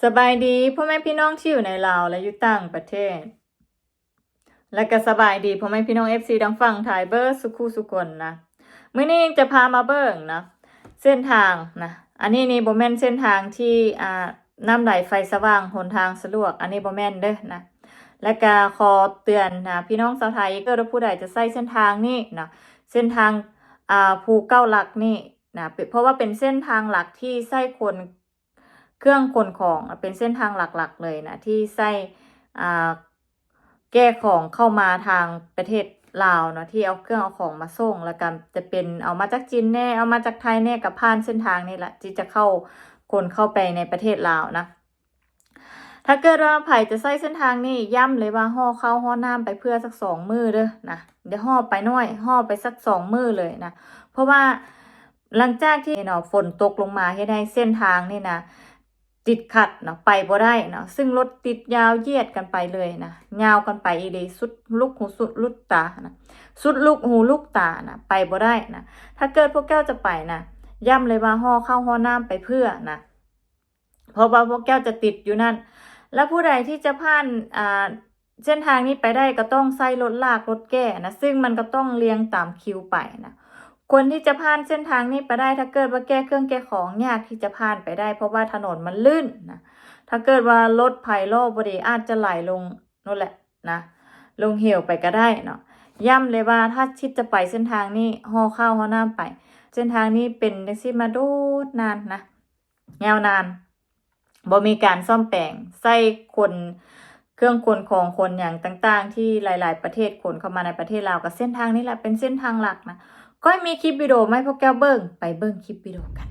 ສະບາຍດີພໍ່ແມ່ພີ່ນ້ອງທີ່ຢູ່ໃນລາວ ແລະ ຢູ່ຕ່າງປະເທດ ແລະ ກໍສະບາຍດີພໍ່ແມ່ພີ່ນ້ອງເອັຟຊີທາງຝັ່ງໄທເບິດສຸຄູ່ສຸຄົນນະ. ມື້ນີ້ຈະພາມາເບິ່ງນະ ເສັ້ນທາງນະ ອັນນີ້ນີ້ບໍ່ແມ່ນເສັ້ນທາງທີ່ ອ່າ ນ້ຳໄຫຼໄຟສະຫວ່າງ ຫົນທາງສະດວກ ອັນນີ້ບໍ່ແມ່ນເດີ້ນະ. ແລະ ກໍຂໍເຕືອນນະ ພີ່ນ້ອງຊາວໄທ ເກີດວ່າຜູ້ໃດຈະໃຊ້ເສັ້ນທາງນີ້ນະ ເສັ້ນທາງ ອ່າ ພູເກົ້າຫຼັກນີ້ນະ ເພາະວ່າເປັນເສັ້ນທາງຫຼັກທີ່ໃຊ້ຂົນ ເຄື່ອງຂົນຂອງ ເປັນເສັ້ນທາງຫຼັກໆເລີຍນະ ທີ່ໃຊ້ ອ່າ ແກ່ຂອງເຂົ້າມາທາງປະເທດລາວເນາະ ທີ່ເອົາເຄື່ອງເອົາຂອງມາສົ່ງ ແລ້ວກໍຈະເປັນເອົາມາຈາກຈີນແດ່ ເອົາມາຈາກໄທແດ່ ກໍຜ່ານເສັ້ນທາງນີ້ແຫຼະ ທີ່ຈະເຂົ້າ ຂົນເຂົ້າໄປໃນປະເທດລາວນະ. ຖ້າເກີດວ່າໃຜຈະໃຊ້ເສັ້ນທາງນີ້ ຢ້ຳເລີຍວ່າຫໍ່ເຂົ້າຫໍ່ນ້ຳໄປເພື່ອສັກສອງມື້ເດີ້ນະ ຢ່າຫໍ່ໄປໜ້ອຍ ຫໍ່ໄປສັກສອງມື້ເລີຍນະ. ເພາະວ່າຫຼັງຈາກທີ່ເນາະ ຝົນຕົກລົງມາເຮັດໃຫ້ເສັ້ນທາງນີ້ນະ ຕິດຂັດເນາະ ໄປບໍ່ໄດ້ເນາະ ຊຶ່ງລົດຕິດຍາວຢຽດກັນໄປເລີຍນະ ຍາວກັນໄປອີ່ຫຼີ ສຸດລູກຫູສຸດລູກຕານະ ສຸດລູກຫູລູກຕານະ ໄປບໍ່ໄດ້ນະ. ຖ້າເກີດພວກເຈົ້າຈະໄປນະ ຢ້ຳເລີຍວ່າຫໍ່ເຂົ້າຫໍ່ນ້ຳໄປເພື່ອນະ ເພາະວ່າພວກເຈົ້າຈະຕິດຢູ່ນັ້ນ ແລະ ຜູ້ໃດທີ່ຈະຜ່ານ ອ່າ ເສັ້ນທາງນີ້ໄປໄດ້ ກໍຕ້ອງໃຊ້ລົດລາກລົດແກ່ນະ ຊຶ່ງມັນກໍຕ້ອງລຽງຕາມຄິວໄປນະ. ຄົນທີ່ຈະຜ່ານເສັ້ນທາງນີ້ໄປໄດ້ ຖ້າເກີດວ່າແກ່ເຄື່ອງແກ່ຂອງ ຍາກທີ່ຈະຜ່ານໄປໄດ້ ເພາະວ່າຖະໜົນມັນລື່ນນະ. ຖ້າເກີດວ່າລົດໃຜລໍ້ບໍ່ດີ ອາດຈະໄຫຼລົງໂນ່ນແຫຼະນະ ລົງເຫວໄປກໍໄດ້ເນາະ. ຢ້ຳເລີຍວ່າ ຖ້າຄິດຈະໄປເສັ້ນທາງນີ້ ຫໍ່ເຂົ້າຫໍ່ນ້ຳໄປ ເສັ້ນທາງນີ້ເປັນຈັ່ງຊີ້ມາດົນນານນະ ຍາວນານ ບໍ່ມີການສ້ອມແປງ ໃຊ້ຂົນ ເຄື່ອງຂົນຂອງຂົນຫຍັງຕ່າງໆ ທີ່ຫຼາຍໆປະເທດຂົນເຂົ້າມາໃນປະເທດລາວ ກໍເສັ້ນທາງນີ້ແຫຼະເປັນເສັ້ນທາງຫຼັກນະ. ຂ້ອຍມີຄລິບວິດີໂອມາໃຫ້ພວກເຈົ້າເບິ່ງ ໄປເບິ່ງຄລິບວິດີໂອກັນ.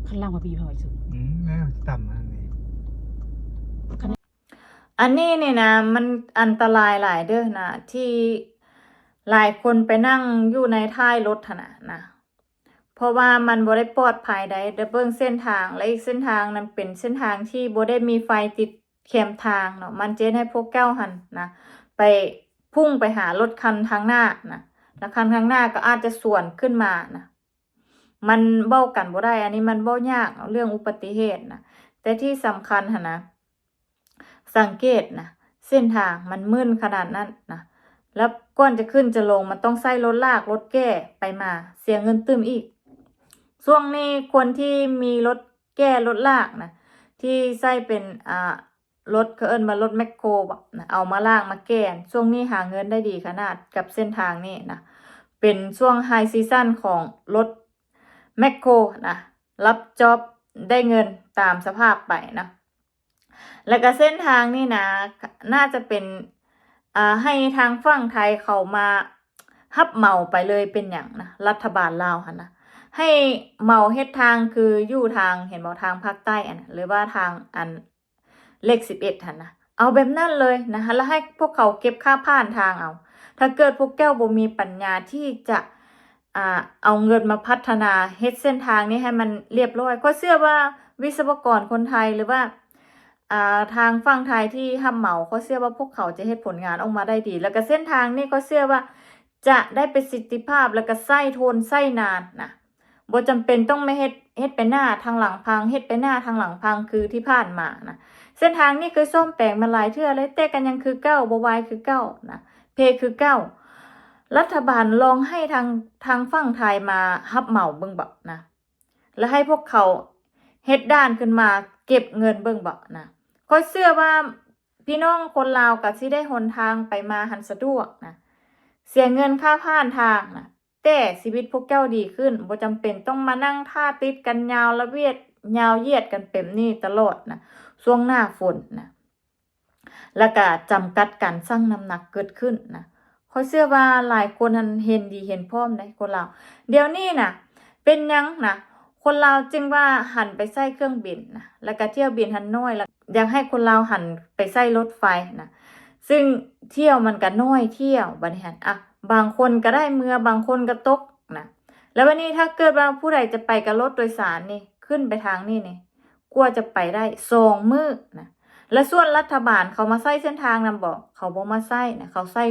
ຄັນຫຼັງວ່າບີພອຍສຸດ ອືມ ແມ່ນ ຕ່ຳອັນນີ້ ອັນນີ້ນີ້ນະ ມັນອັນຕະລາຍຫຼາຍເດີ້ນະ ທີ່ຫຼາຍຄົນໄປນັ່ງຢູ່ໃນທ້າຍລົດຫັ້ນນະ ນະ ເພາະວ່າມັນບໍ່ໄດ້ປອດໄພໃດ ໄດ້ເບິ່ງເສັ້ນທາງ ແລະ ອີກເສັ້ນທາງນັ້ນເປັນເສັ້ນທາງທີ່ບໍ່ໄດ້ມີໄຟຕິດແຄມທາງເນາະ ມັນຈະເຮັດໃຫ້ພວກເຈົ້າຫັ້ນນະ ໄປ ພຸ່ງໄປຫາລົດຄັນທາງໜ້ານະ ແລ້ວຄັນທາງໜ້າກໍອາດຈະສວນຂຶ້ນມານະ ມັນເວົ້າກັນບໍ່ໄດ້ ອັນນີ້ມັນເວົ້າຍາກເນາະ ເລື່ອງອຸບັດຕິເຫດນະ. ແຕ່ທີ່ສຳຄັນຫັ້ນນະ ສັງເກດນະ ເສັ້ນທາງມັນມື່ນຂະໜາດນັ້ນນະ ແລ້ວກ່ອນຈະຂຶ້ນຈະລົງ ມັນຕ້ອງໃຊ້ລົດລາກລົດແກ່ໄປມາ ເສຍເງິນຕື່ມອີກ. ຊ່ວງນີ້ຄົນທີ່ມີລົດແກ່ລົດລາກນະ ທີ່ໃຊ້ເປັນ ອ່າ ລົດ ເຂົາເອີ້ນວ່າລົດແມັກໂຄບໍ ເອົາມາລາກມາແກ່ນ ຊ່ວງນີ້ຫາເງິນໄດ້ດີຂະໜາດກັບເສັ້ນທາງນີ້ນະ ເປັນຊ່ວງໄຮຊີຊັນຂອງລົດແມັກໂຄນະ ຮັບຈອບໄດ້ເງິນຕາມສະພາບໄປນະ. ແລ້ວກະເສັ້ນທາງນີ້ນະ ໜ້າຈະເປັນ ອ່າ ໃຫ້ທາງຝັ່ງໄທເຂົາມາຮັບເໝົາໄປເລີຍ ເປັນຫຍັງນະ ລັດຖະບານລາວຫັ້ນນະ ໃຫ້ເໝົາເຮັດທາງ ຄືຢູ່ທາງ ເຫັນບໍ່ ທາງພາກໃຕ້ອັນ ຫຼືວ່າທາງອັນ ເລກສິບເອັດຫັ້ນນະ ເອົາແບບນັ້ນເລີຍນະ ແລ້ວໃຫ້ພວກເຂົາເກັບຄ່າຜ່ານທາງເອົາ. ຖ້າເກີດພວກເຈົ້າບໍ່ມີປັນຍາທີ່ຈະ ອ່າ ເອົາເງິນມາພັດທະນາເຮັດເສັ້ນທາງນີ້ໃຫ້ມັນລຽບລ້ອຍ ຂ້ອຍເຊື່ອວ່າວິສະວະກອນຄົນໄທ ຫຼືວ່າ ອ່າ ທາງຝັ່ງໄທທີ່ຮັບເໝົາ ຂ້ອຍເຊື່ອວ່າພວກເຂົາຈະເຮັດຜົນງານອອກມາໄດ້ດີ ແລ້ວກະເສັ້ນທາງນີ້ ຂ້ອຍເຊື່ອວ່າຈະໄດ້ປະສິດທິພາບ ແລ້ວກະໃຊ້ທົນໃຊ້ນານນະ. ບໍ່ຈຳເປັນຕ້ອງມາເຮັດ ເຮັດໄປໜ້າທາງຫຼັງພັງ ເຮັດໄປໜ້າທາງຫຼັງພັງຄືທີ່ຜ່ານມານະ. ເສັ້ນທາງນີ້ເຄີຍສ້ອມແປງມາຫຼາຍເທື່ອແລ້ວ ແຕ່ກໍຍັງຄືເກົ່າ ບໍ່ວາຍຄືເກົ່ານະ ເພຄືເກົ່າ. ລັດຖະບານລອງໃຫ້ທາງ ທາງຝັ່ງໄທມາຮັບເໝົາເບິ່ງເບາະນະ ແລ້ວໃຫ້ພວກເຂົາເຮັດດ່ານຂຶ້ນມາເກັບເງິນເບິ່ງເບາະນະ. ຂ້ອຍເຊື່ອວ່າ ພີ່ນ້ອງຄົນລາວກໍຊິໄດ້ຫົນທາງໄປມາຫັ້ນສະດວກນະ ເສຍເງິນຄ່າຜ່ານທາງນະ ແຕ່ຊີວິດພວກເຈົ້າດີຂຶ້ນ ບໍ່ຈຳເປັນຕ້ອງມານັ່ງຖ້າຕິດກັນຍາວລະວຽດ ຍາວຢຽດກັນແບບນີ້ຕະຫຼອດນະ ຊ່ວງໜ້າຝົນນະ ແລ້ວກະຈຳກັດການຊັ່ງນ້ຳໜັກເກີດຂຶ້ນນະ. ຂ້ອຍເຊື່ອວ່າຫຼາຍຄົນຫັ້ນເຫັນດີເຫັນພ້ອມໃດ໋ ຄົນລາວ ດຽວນີ້ນະ ເປັນຫຍັງນະ ຄົນລາວຈຶ່ງວ່າຫັນໄປໃຊ້ເຄື່ອງບິນນະ ແລ້ວກະຖ້ຽວບິນຫັ້ນນ້ອຍ ແລ້ວຢາກໃຫ້ຄົນລາວຫັນໄປໃຊ້ລົດໄຟນະ ຊຶ່ງຖ້ຽວມັນກະນ້ອຍຖ້ຽວ ບາດນີ້ຫັ້ນ ອະ ບາງຄົນກະໄດ້ເມືອ ບາງຄົນກະຕົກນະ. ແລ້ວບາດນີ້ຖ້າເກີດວ່າຜູ້ໃດຈະໄປກັບລົດໂດຍສານນີ້ ຂຶ້ນໄປທາງນີ້ນີ້ ກວ່າຈະໄປໄດ້ສອງມື້ນະ ແລະສ່ວນລັດຖະບານເຂົາມາໃຊ້ເສັ້ນທາງນຳບໍ່? ເຂົາບໍ່ມາໃຊ້ນະ ເຂົາໃຊ້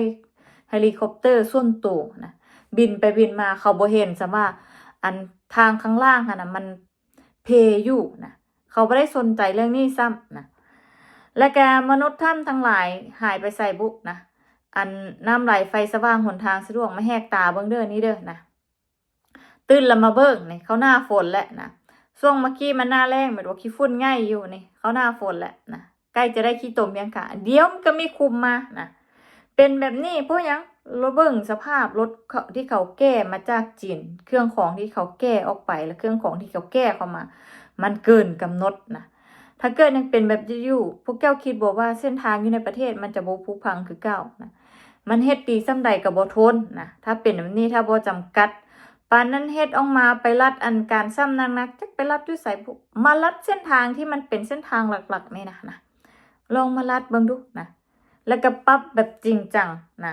ເຮລິຄອບເຕີສ່ວນໂຕນະ ບິນໄປບິນມາ ເຂົາບໍ່ເຫັນຊ້ຳວ່າ ອັນທາງຂ້າງລ່າງຫັ້ນນະ ມັນເພຢູ່ນະ ເຂົາບໍ່ໄດ້ສົນໃຈເລື່ອງນີ້ຊ້ຳນະ. ແລະກະມະນຸດຖ້ຳທັງຫຼາຍຫາຍໄປໃສບຸນະ? ອັນນ້ຳໄຫຼໄຟສະຫວ່າງຫົນທາງສະດວກ ມາແຫກຕາເບິ່ງເດີນີ້ເດີນະ. ຕື່ນລະມາເບິ່ງນີ້ ເຂົ້າໜ້າຝົນແລ້ວນະ. ຊ່ວງມາກີ້ມັນໜ້າແລ້ງແມ່ນບໍ່? ຂີ້ຝຸ່ນໄງ່ຢູ່ນີ້ ເຂົ້າໜ້າຝົນແລ້ວນະ ໃກ້ຈະໄດ້ຂີ້ຕົມພຽງຂາ ດຽວມັນກໍມີຄຸມມານະ. ເປັນແບບນີ້ເພາະຫຍັງ? ລະເບິ່ງສະພາບລົດເຂົາ ທີ່ເຂົາແກ່ມາຈາກຈີນ ເຄື່ອງຂອງທີ່ເຂົາແກ່ອອກໄປ ແລະເຄື່ອງຂອງທີ່ເຂົາແກ່ເຂົ້າມາ ມັນເກີນກຳນົດນະ. ຖ້າເກີດຍັງເປັນແບບນີ້ຢູ່ ພວກເຈົ້າຄິດບໍ່ວ່າເສັ້ນທາງຢູ່ໃນປະເທດມັນຈະບໍ່ຜຸພັງຄືເກົ່ານະ? ມັນເຮັດດີສ່ຳໃດກໍບໍ່ທົນນະ ຖ້າເປັນແບບນີ້ ຖ້າບໍ່ຈຳກັດ. ປານນັ້ນເຮັດອອກມາໄປລັດອັນການຊ້ຳໜັກໆ ຈັກໄປລັດຢູ່ໃສບຸ? ມາລັດເສັ້ນທາງທີ່ມັນເປັນເສັ້ນທາງຫຼັກໆນີ້ນະ ນະ ລອງມາລັດເບິ່ງດູນະ ແລ້ວກໍປັບແບບຈິງຈັງນະ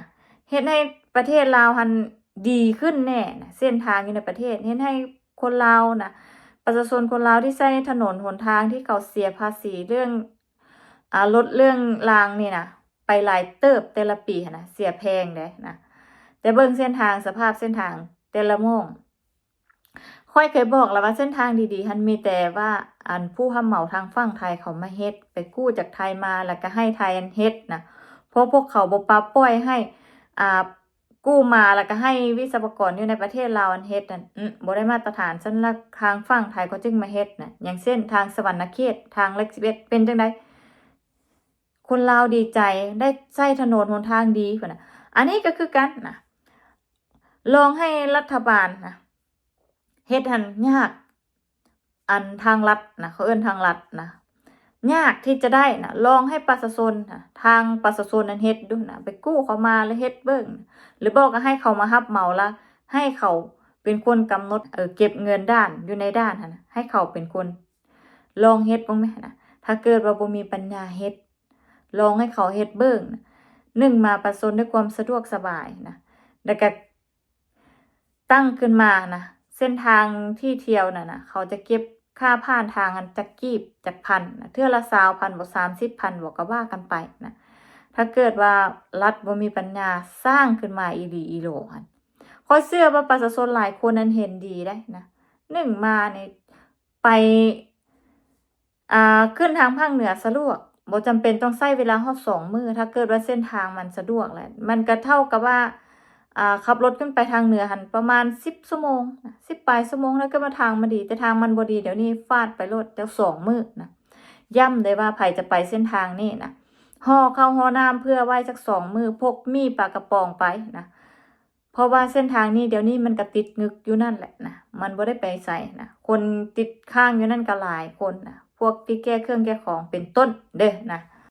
ເຮັດໃຫ້ປະເທດລາວຫັ້ນດີຂຶ້ນແດ່ນະ. ເສັ້ນທາງຢູ່ໃນປະເທດ ເຮັດໃຫ້ຄົນລາວນະ ປະຊາຊົນຄົນລາວທີ່ໃຊ້ຖະໜົນຫົນທາງ ທີ່ເຂົາເສຍພາສີເລື່ອງ ອາ ລົດເລື່ອງລາງນີ້ນະ ໄປຫຼາຍເຕີບແຕ່ລະປີຫັ້ນນະ ເສຍແພງເດ້ນະ. ແຕ່ເບິ່ງເສັ້ນທາງ ສະພາບເສັ້ນທາງແຕ່ລະໝ່ອງ ຂ້ອຍເຄີຍບອກແລ້ວວ່າເສັ້ນທາງດີໆຫັ້ນ ມີແຕ່ວ່າ ອັນຜູ້ຮັບເໝົາທາງຝັ່ງໄທເຂົາມາເຮັດ ໄປກູ້ຈາກໄທມາ ແລ້ວກໍໃຫ້ໄທອັນເຮັດນະ. ເພາະພວກເຂົາບໍ່ປະປ່ອຍໃຫ້ ອ່າ ກູ້ມາ ແລ້ວກໍໃຫ້ວິສະວະກອນຢູ່ໃນປະເທດລາວອັນເຮັດນັ້ນ ອື ບໍ່ໄດ້ມາດຕະຖານ. ຊັ້ນລະທາງຝັ່ງໄທເຂົາຈຶ່ງມາເຮັດນະ. ຢ່າງເຊັ່ນ ທາງສະຫວັນນະເຂດ ທາງເລກສິບເອັດ ເປັນຈັ່ງໃດ? ຄົນລາວດີໃຈ ໄດ້ໃຊ້ຖະໜົນຫົນທາງດີພຸ້ນນະ. ອັນນີ້ກໍຄືກັນນະ ລອງໃຫ້ລັດຖະບານນະ ເຮັດຫັ້ນຍາກ ອັນທາງລັດນະ ເຂົາເອີ້ນທາງລັດນະ ຍາກທີ່ຈະໄດ້ນະ. ລອງໃຫ້ປະຊາຊົນນະ ທາງປະຊາຊົນນັ້ນເຮັດດູນະ ໄປກູ້ເຂົາມາແລ້ວເຮັດເບິ່ງ ຫຼືບໍ່ກໍໃຫ້ເຂົາມາຮັບເໝົາ ລະໃຫ້ເຂົາເປັນຄົນກຳນົດ ເອີ ເກັບເງິນດ່ານ ຢູ່ໃນດ່ານຫັ້ນນະ ໃຫ້ເຂົາເປັນຄົນ ລອງເຮັດເບິ່ງແມະນະ. ຖ້າເກີດວ່າບໍ່ມີປັນຍາເຮັດ ລອງໃຫ້ເຂົາເຮັດເບິ່ງນະ. ໜຶ່ງມາປະຊາຊົນດ້ວຍຄວາມສະດວກສະບາຍນະ ແລ້ວກະຕັ້ງຂຶ້ນມານະ ເສັ້ນທາງທີ່ທ່ຽວນັ້ນນະ ເຂົາຈະເກັບຄ່າຜ່ານທາງຫັ້ນຈັກກີບຈັກພັນນະ ເທື່ອລະຊາວພັນບໍ ສາມສິບພັນບໍ ກໍວ່າກັນໄປນະ. ຖ້າເກີດວ່າລັດບໍ່ມີປັນຍາສ້າງຂຶ້ນມາອີ່ຫຼີອີ່ຫຼໍຫັ້ນ ຂ້ອຍເຊື່ອວ່າປະຊາຊົນຫຼາຍຄົນນັ້ນເຫັນດີໄດ໋ນະ. ໜຶ່ງມານີ້ ໄປ ອ່າ ຂຶ້ນທາງພາກເໜືອສະດວກ ບໍ່ຈຳເປັນຕ້ອງໃຊ້ເວລາຮອດສອງມື້ ຖ້າເກີດວ່າເສັ້ນທາງມັນສະດວກແຫຼະ. ມັນກະເທົ່າກັບວ່າ ອ່າ ຂັບລົດຂຶ້ນໄປທາງເໜືອຫັ້ນປະມານສິບຊົ່ວໂມງ ສິບປາຍຊົ່ວໂມງ ຖ້າເກີດວ່າທາງມັນດີ. ແຕ່ທາງມັນບໍ່ດີ ດຽວນີ້ຟາດໄປໂລດຈັກສອງມື້ນະ. ຢ້ຳເດ້ວ່າໃຜຈະໄປເສັ້ນທາງນີ້ນະ ຫໍ່ເຂົ້າຫໍ່ນ້ຳເພື່ອໄວ້ຈັກສອງມື້ ພົກໝີ່ປາກະປ໋ອງໄປນະ. ເພາະວ່າເສັ້ນທາງນີ້ດຽວນີ້ມັນກະຕິດງຶກຢູ່ນັ້ນແຫຼະນະ ມັນບໍ່ໄດ້ໄປໃສນະ. ຄົນຕິດຄ້າງຢູ່ນັ້ນກະຫຼາຍຄົນນະ ພວກທີ່ແກ່ເຄື່ອງແກ່ຂອງເປັນຕົ້ນເດ້ນະ.